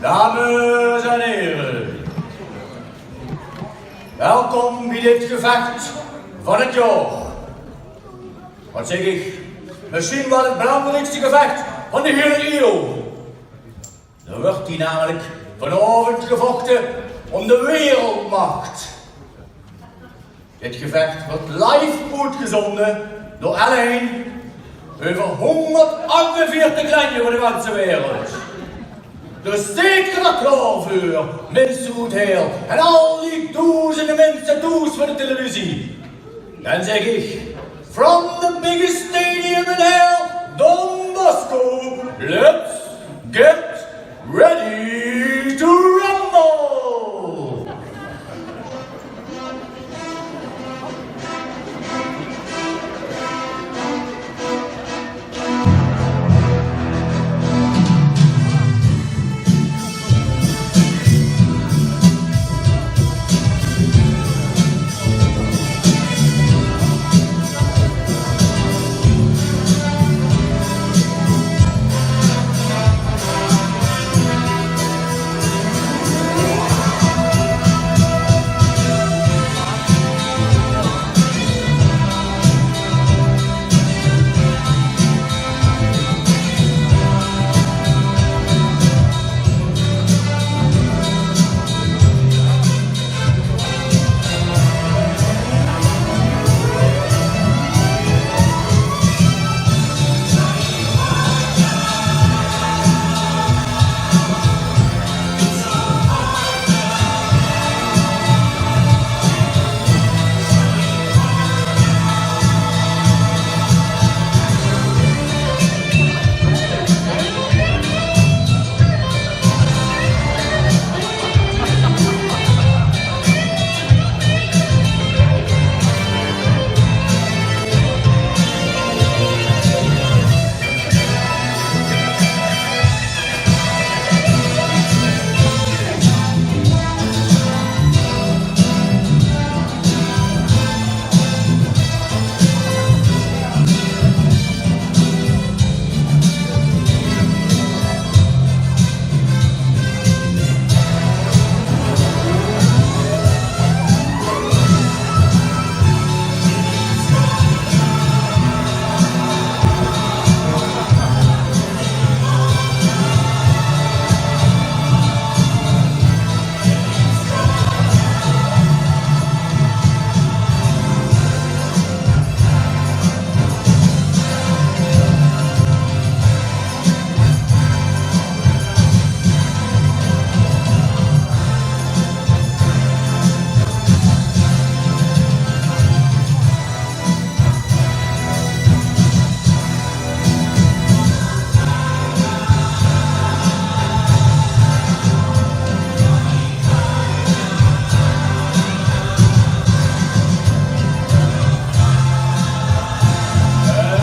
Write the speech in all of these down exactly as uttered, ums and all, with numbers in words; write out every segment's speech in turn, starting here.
Dames en here, welkom bie dit gevech van 't jaor. Wat zègk ich? Mesjien waal 't belangriekste gevech van de hiele iew. D'r wuuert hie namelik vanaovend gevochte óm de wereldmach. Dit gevech wuuert live oetgezónde door L1 euver hóngerdachtenveertig lendje euver de ganse wereld. Dus zeet geer d'r klaor veur, minse oet Hael en al die doezende minse thoes veur de televisie? Dan zègk ich: from the biggest stadium in Hael, Don Bosco, let's get ready to rumble!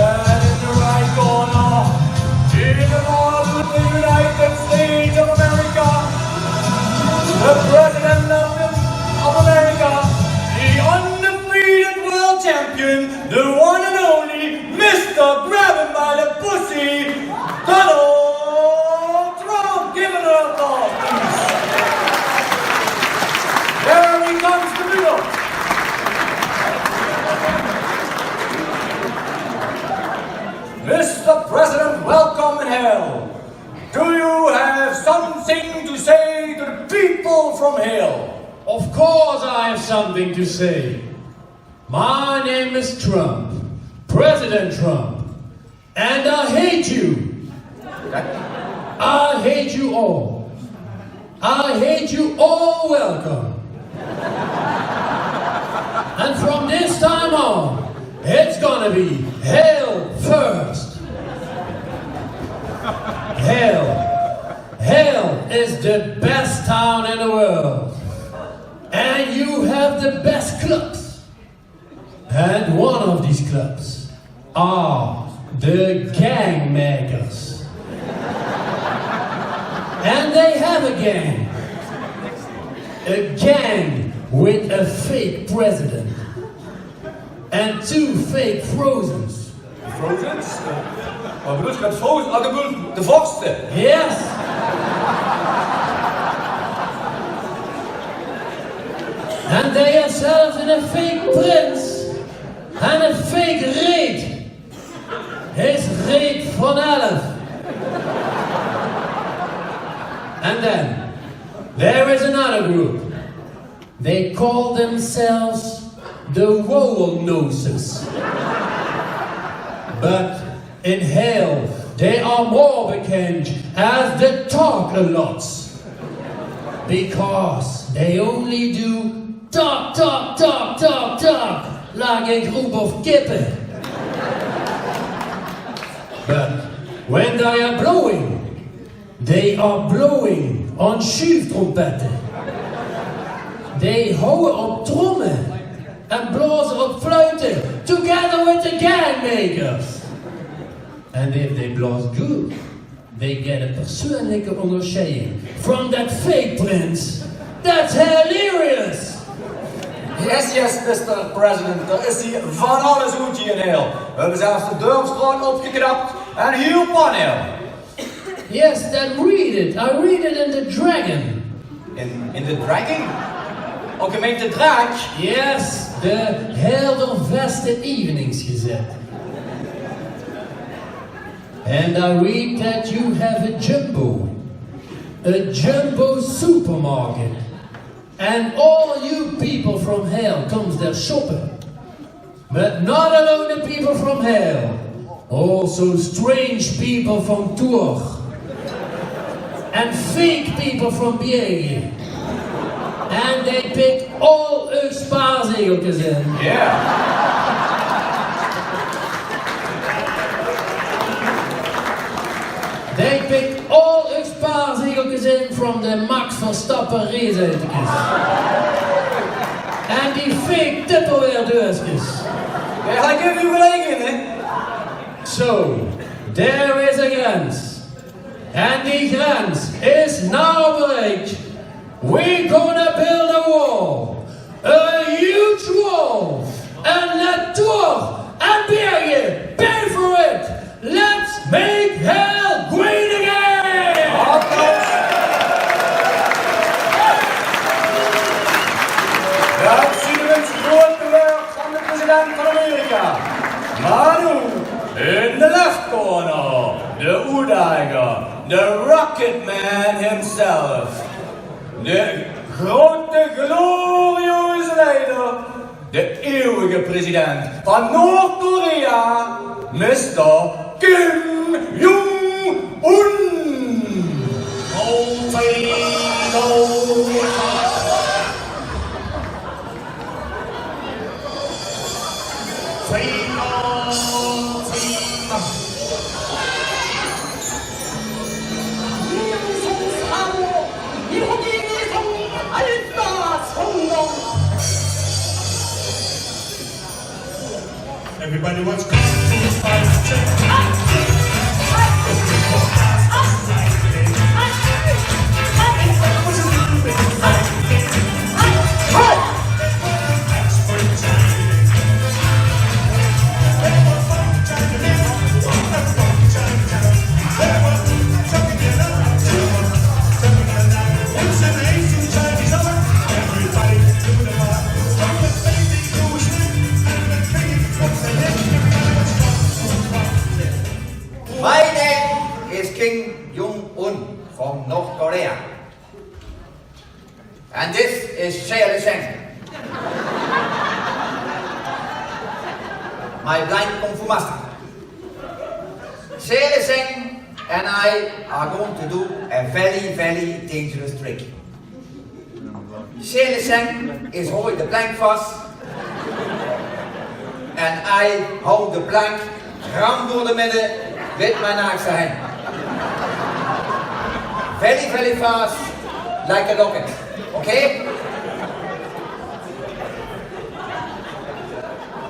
And in the right corner, in the model of the United States of America, the President of, the, of America, the undefeated world champion, the one and only Mister Grab Him by the Pussy, Donald Trump. Give it up, please. There he comes to New York. Mister President, welcome in Hael. Do you have something to say to the people from Hael? Of course I have something to say. My name is Trump, President Trump, and I hate you. I hate you all. I hate you all. Welcome. And from this time on, it's gonna be Hael first. Hael. Hael is the best town in the world. And you have the best clubs. And one of these clubs are the Gangmakers. And they have a gang. A gang with a fake president. And two fake Frozens. Frozens? Wat bedoels se mit Frozen? Oh, dat bedoel ich de vorste. Yes. En dae haet zelfs 'ne fake prins en 'ne fake reet. His reet van elf. And then, there is another group. They call themselves the Wowelnoses. But in hell, they are more bekend as the Talkalots. Because they only do talk, talk, talk, talk, talk, like a group of kippen. But when they are blowing, they are blowing on sjuuftrompette. They houwe op tromme en blaoze op fluite together with the gangmakers. And if they blaoze good, they get a persoonlijke onderscheiding from that fake prince. That's hilarious! Yes, yes, mister President, d'r is hie van alles oet hie in hell. We hebbe zelfs de dörpsstraot opgeknap en hiel paneel. Yes, then read it. I read it in the Dragon. In, in the Dragon? Oh, gemeente Draak? Yes, the Helder Veste Evenings Gazette. And I read that you have a Jumbo, a Jumbo supermarket, and all you people from hell comes there shopping. But not alone the people from hell, also strange people from Tour, and fake people from Biege. And they pick all eur spaarzegelkes in. Yeah. They pick all eur spaarzegelkes in from the Max Verstappen raceauto's. En die fake Tupperware-deurskes. Yeah, I give you gelijk in, hè? So, there is a grens. En die grens is now bereikt. We gonna build a wall. A huge wall. En let Tour en Biege pay for it. Let's make hell great again. Applaus. Dat zien de minse groot bewerkt van de president van Amerika. Maar nu, in de left corner, de oetdager, de Rocketman himself. De grote, glorieuze leider, de eeuwige president van Noord-Korea, mister Kim Jong-un. Everybody wants kung fu fighting. My name is Kim Jong-un from North Korea. And this is Shea Leseng, my blind kung fu master. Shea Leseng and I are going to do a very, very dangerous trick. Shea Leseng is holding the plank fast. En I hold the plank ram door de midde with my naakse hand. Very, very fast, like a rocket. Okay?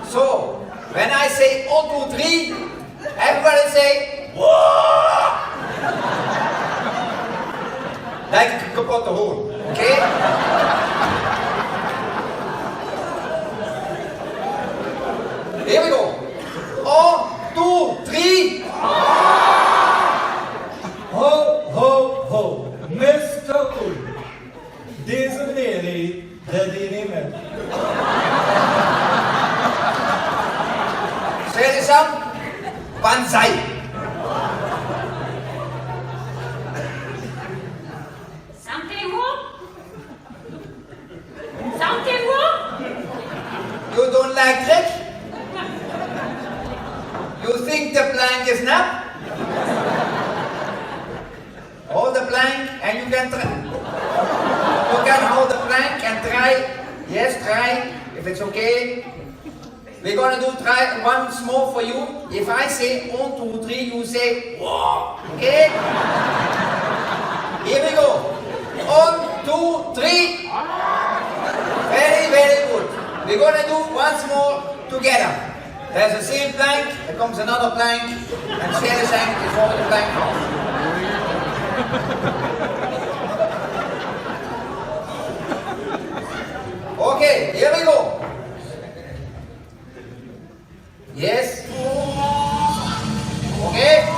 So, when I say one, two, three, everybody say, "Woah!" Like a kapotte hoon. Okay? Here we go. One, two, three. Ho, ho, ho. Mister Oel. Deze meneer, hè, Zèt die neet mèt. Sjele Sjam, banzai. Something wrong? Something wrong? You don't like trick? You think the plank is nap? Hold the plank and you can try. You can hold the plank and try. Yes, try. If it's okay. We're gonna do try once more for you. If I say one, two, three, you say, "Whoa." Okay? Here we go. One, two, three. Very, very good. We're gonna do once more together. There's a same plank, there comes another plank, and Sjele Sjam is over the plank off. Okay, here we go. Yes. Okay.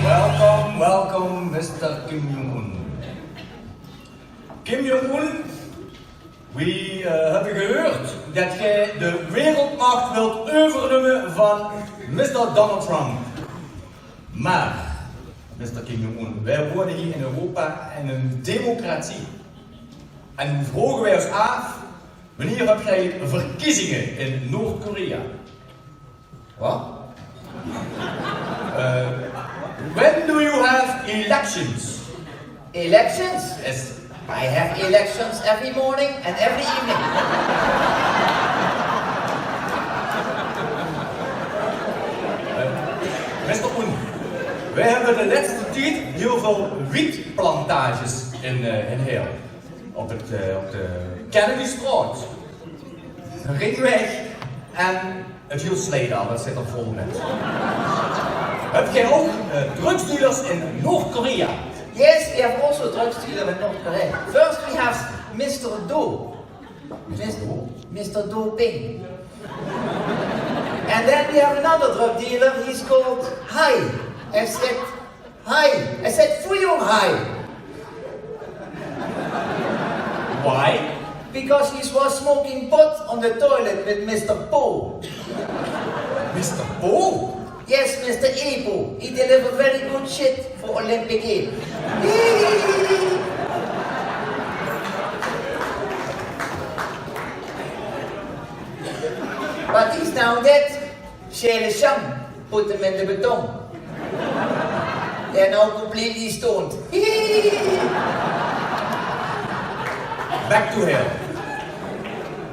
Welkom, welkom, mister Kim Jong-un. Kim Jong-un, we, eh, höbbe gehuurd det geer de wereldmach wilt euvernumme van mister Donald Trump. Mer, mister Kim Jong-un, veer wone hie in Europa in ein democratie. En noe vraoge veer ós aaf, wannieër höb geer verkiezinge in Noord-Korea? Wat? Eh, when do you have elections? Elections? Yes. I have elections every morning and every evening. Eh, mister Un, veer höbbe de lètste tied hieël väöl wietplantages in, eh, in Heël. Op het, eh, op de Kennedystraot, de Ringweg en het hieël Slijdaal, det zit d'r vol mèt. Höb geer ouch, eh, drugsdealers in Noord-Korea? Yes, we have also drugs dealer in North Korea. First we have mister Do. Mis-, mister Doping. And then we have another drug dealer, he's called Hai. Hij zit Hai. Hij zit full on hai. Why? Because he was smoking pot on the toilet with mister Po. Mister Po? Yes, mister Epo. He deliver very good shit for Olympic Game. But he's now dead. Sjele Sjam put him in the beton. They're now completely stoned. Back to Heël.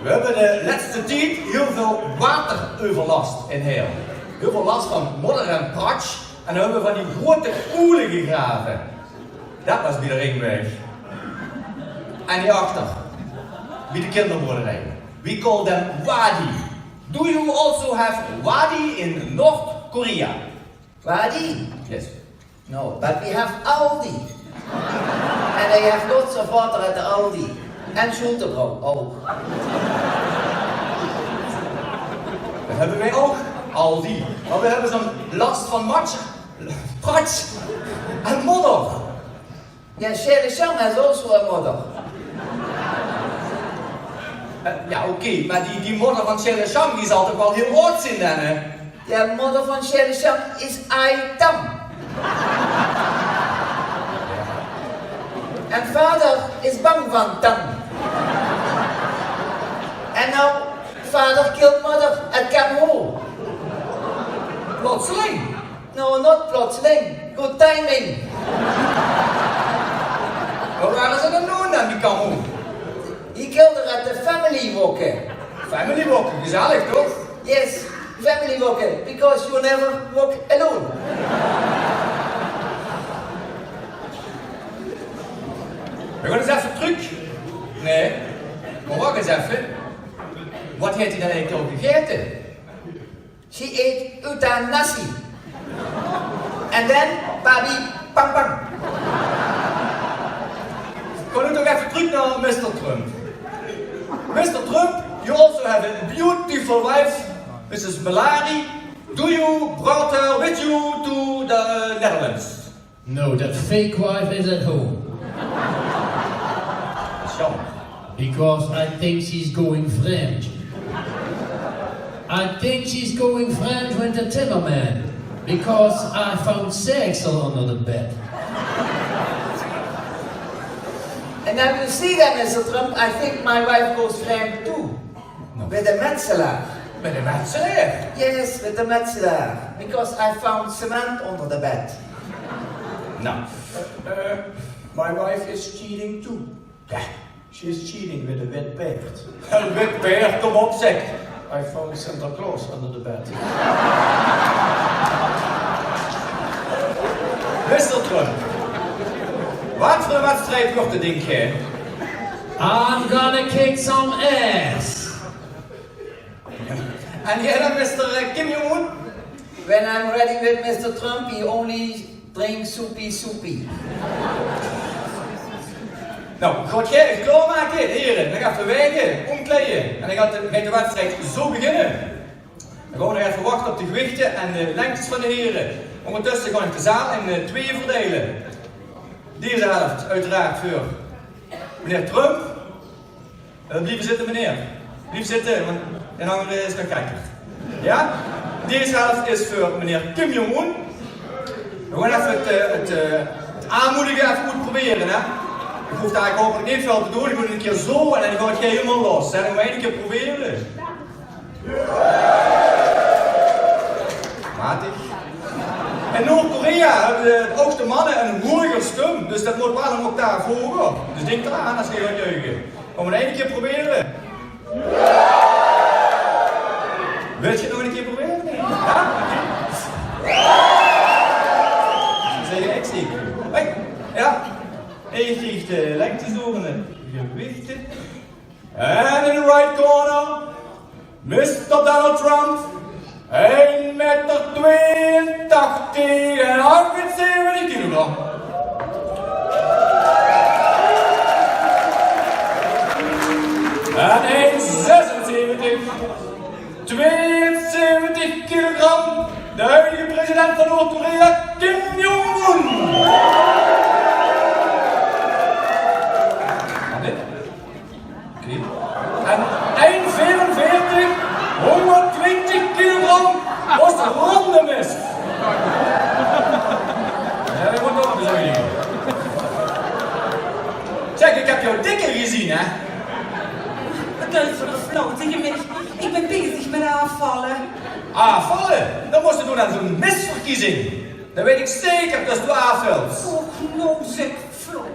We höbbe de lètste tied hieël väöl watereuverlas in Heël. Hieël väöl las van modder en prats. En dan höbbe we van die groeëte poele gegrave. Det waas bie de Ringweg. En hie achter, bie de kinderboerderij. We call them wadi. Do you also have wadi in North Korea? Wadi? Yes. No, but we have Aldi. And they have lots of water at the Aldi. En Schultebrouw ouch. Det höbbe veer ouch, Aldi. Mer veer höbbe zo'n las van matsjer, prats en modder. Yeah, Sjele Sjam has also a modder. Eh, jao, oké, mer die, die modder van Sjele Sjam, die zal toch waal hieël aad zeen dan, hè? De modder van Sjele Sjam is aai tam. En vader is bang van tam. En now, father killed mother at Camp Ho. Plotseling? No, not plotseling. Good timing. Wao wore ze dan noe aan die Camp Ho? He killed her at the family walk, hè. Family walken, gezellig toch? Yes, family walken, because you never walk alone. We gaon ens effe trök. Nae, mer wach ens effe. Wat haet 'r dan eigelik al gegaete? She ate euthanasie. And then, babi, pang, pang. Gaon we toch effe trök nao mister Trump. Mister Trump, you also have a beautiful wife, missus Melania. Do you brought her with you to the Netherlands? No, that fake wife is at home. Zo. Because I think she's going French. I think she's going French with the Timmerman. Because I found sex under the bed. And now you see that, mister Trump, I think my wife goes French too. No. With the metselaar. With the metselaar? Yes, with the metselaar. Because I found cement under the bed. No. Uh, uh, my wife is cheating too. Ja. She is cheating with a wit paard. Ein wit paerd, kom op zeg. I found Santa Claus under the bed. mister Trump, wat veur ein wedstrijd wuuert det dink, hè? I'm gonna kick some ass. En jij dan, mister Kim Jong-un? When I'm ready with mister Trump, he only drinks soepie soepie. Nou, gaot geer uch klaormake, hiere. Dan gaon v'r waege, ómkleie. En dan geit de, geit de wedstrijd zo beginne. Dan gaon v'r nog effe wachte op de gewichte en de lengtes van de hiere. Óngertösse gaon ich de zaal in eh, twieë verdeile. Dees helft oeteraard veur meneer Trump. Eh, blieve zitte, meneer. Blief zitte, want d'n angere is nog gekker. Ja? Dees helft is veur meneer Kim Jong-un. V'r gaon effe het, eh, het, eh, het aanmoedige effe good probere, hè? Ich hoof dao eigelik hopelik neet väöl te doon. Ich mót ein kier zo en dan gaot geer hielemaol los, hè? Dan mót ich ein kier probere. Matig. In Noord-Korea höbbe de hoogste manne ein hoger stum, dus det mót waal ein octaaf hoger. Dus dink d'raan es geer gaot juiche. Gaon v'r nog ein kier probere? Wilt geer nog ein kier probere? Ja? Zeg ich zeker. Hey, ja. Ich krieg de lengte zo van de gewichte. En in de right corner, mister Donald Trump, ein meter tweeëntachtig en achtenzeventig kilogram. En ein zesenzeventig, tweeënzeventig kilogram, de huidige president van Noord-Korea, Kim Jong-un. Oké. En ein veerenveertig, hóngerdtwintig kilogram, waas de ronde mist. Ja, det mót ouch bezuinige. Zeg, ich höb dich dikker gezeen, hè? Wat duit veur ein flauw taenge mich. Ich bön bezig mit aafvalle. Aafvalle? Dan mós doe aan zo'n misverkiezing. Dan weit ich zeker det doe aafvils. Och, no zeg, flauw.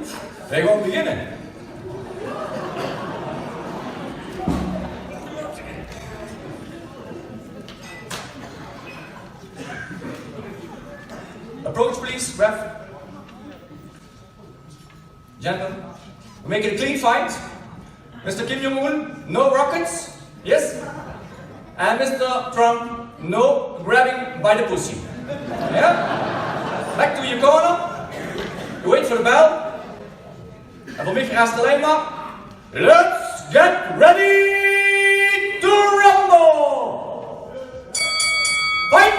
V'r gaon beginne. Approach, please, ref. Gentlemen, we make it a clean fight. mister Kim Jong-un, no rockets. Yes? And mister Trump, no grabbing by the pussy. Yeah? Back to your corner. You wait for the bell. En veur mich rest allein mer: let's get ready to rumble! Fight!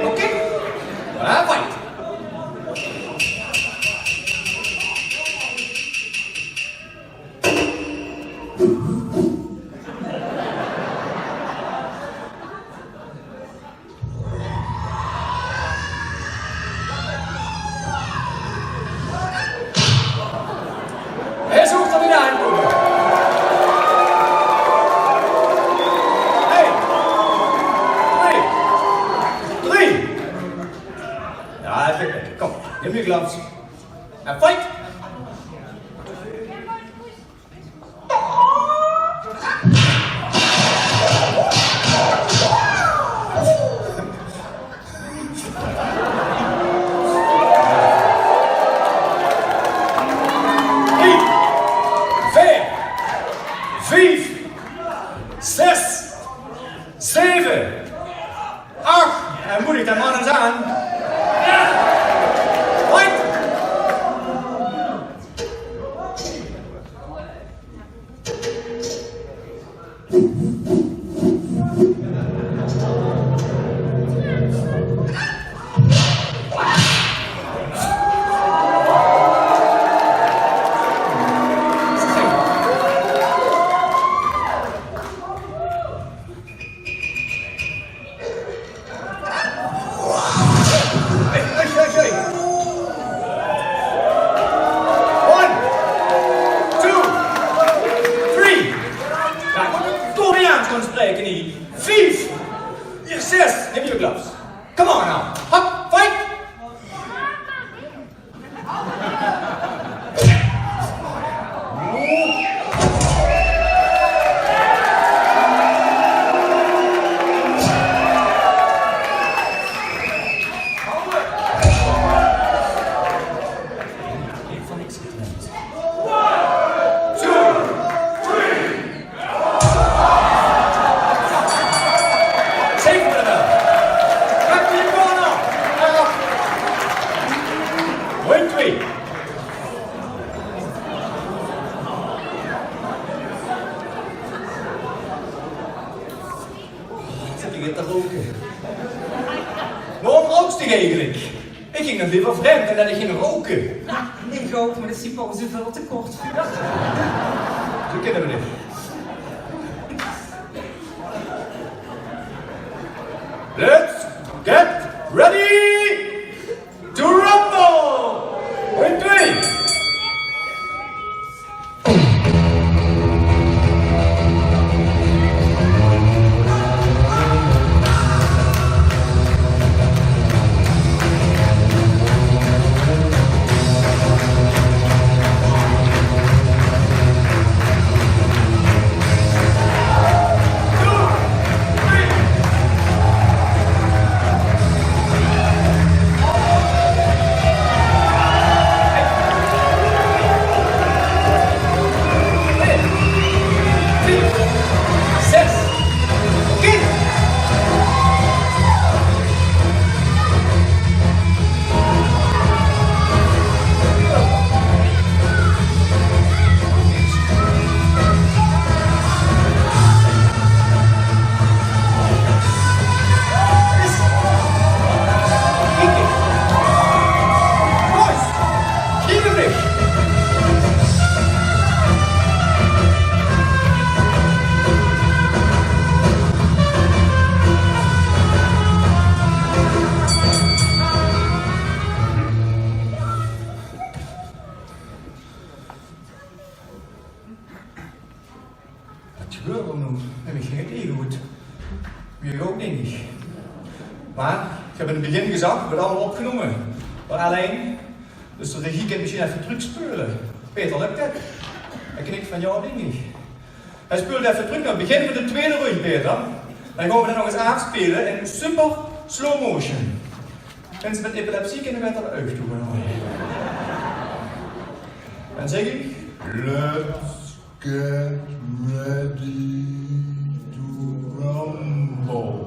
Oké? Voilà, fight! Drie, veer, vief, zes, zeve, ach. En moedig de man ens aan. Fight! Hey, hey, hey, hey. One, two, three. Ja, ich mót Koreaans gaon spraeke hie. Vief. Hie, zes. Neem uch gloves. Come on now. Hop, fight. Zeker. Pak die corner. Ronde twee. Zit ich hie te roke? Waorum rooks dich eigelik? Ich ging nog leever vraemd en det ich ging roke. Noe, ich ouch, mer det is die pauze väöl te kort veur. Zo kinne v'r neet. Let's get ready to rumble! Ronde twee. Waat gebeurt d'r noe? Höb ich gein idee good. Wie ouch, dink ich. Mer ich höb in 't begin gezag, weurt allemaol opgenómme. Mer allein, dus de regie kint mesjien effe trökspeule. Peter, lök det? Hae knik van jao, dink ich. Hae speult effe trök nao 't begin van de twiede rundj, Peter. Dan gaon v'r det nog ins aafspeule in super slow motion. Minse mit epilepsie kinne beter de ouge toe gaon haoje. Dan zègk ich: Let's get ready to rumble.